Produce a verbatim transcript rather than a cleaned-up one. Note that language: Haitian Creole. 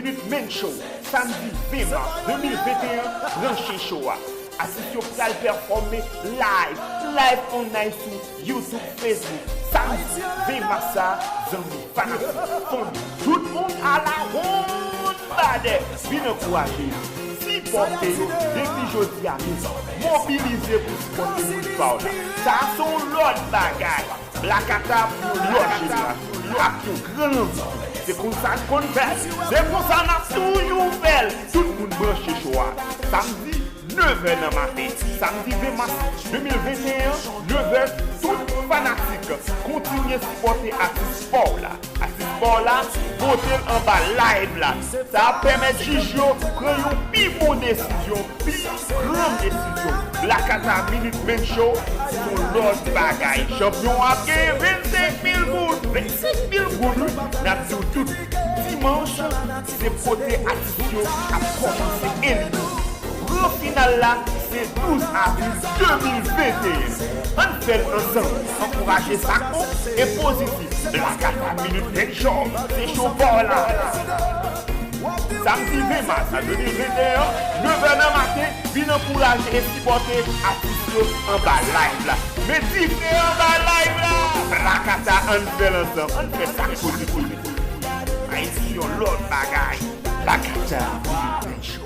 Minute Men Show, samdi ven mas de mil venteyen, branche cho a. Atis yo pral pèfòme live, live online sou YouTube, Facebook, samdi ven mas sa, zanmi, fanatik, fanmi, tout moun a la ronn badè, vin ankouraje yo, sipòte yo, depi jodi a mezanmi, mobilize pou sipòte moun pa w la. Sa a se yon lòt bagay. Black Ata pou yon lòt jenerasyon, ak yon gran lanvi. Se konsa n konn fè, se konsa n ap toujou fè l. Tout moun branche cho a. Samdi, nevè nan maten. Samdi ven mas de mil venteyen, nevè, tout fanatik, kontinye sipòte atis pa w la. Atis pa w la, vote l anba live la. Sa ap pèmèt jij yo pran yon pi bon desizyon, pi gran desizyon. Black Ata Minute Men Show, se yon lòt bagay. Chanpyon an ap genyen vennsenk mil goud. Vennsenk mil goud, wi. N ap di w tout. Dimanch, se kote atis yo ap kòmanse elimine. Gran final la, se douz avril de mil venteyen. Ann fè l ansanm. Ankouraje sa k bon e pozitif. Black Ata Minute Men Show, se cho pa w la. Samdi ven mas a de mil venteyen, nevè nan maten, vin ankouraje e sipòte atis yo anba live la. Met dife anba live la! Black Ata, ann fè l ansanm, ann fè sa k pozitif. Ayiti, yon lòt bagay. Black Ata Minute Men Show.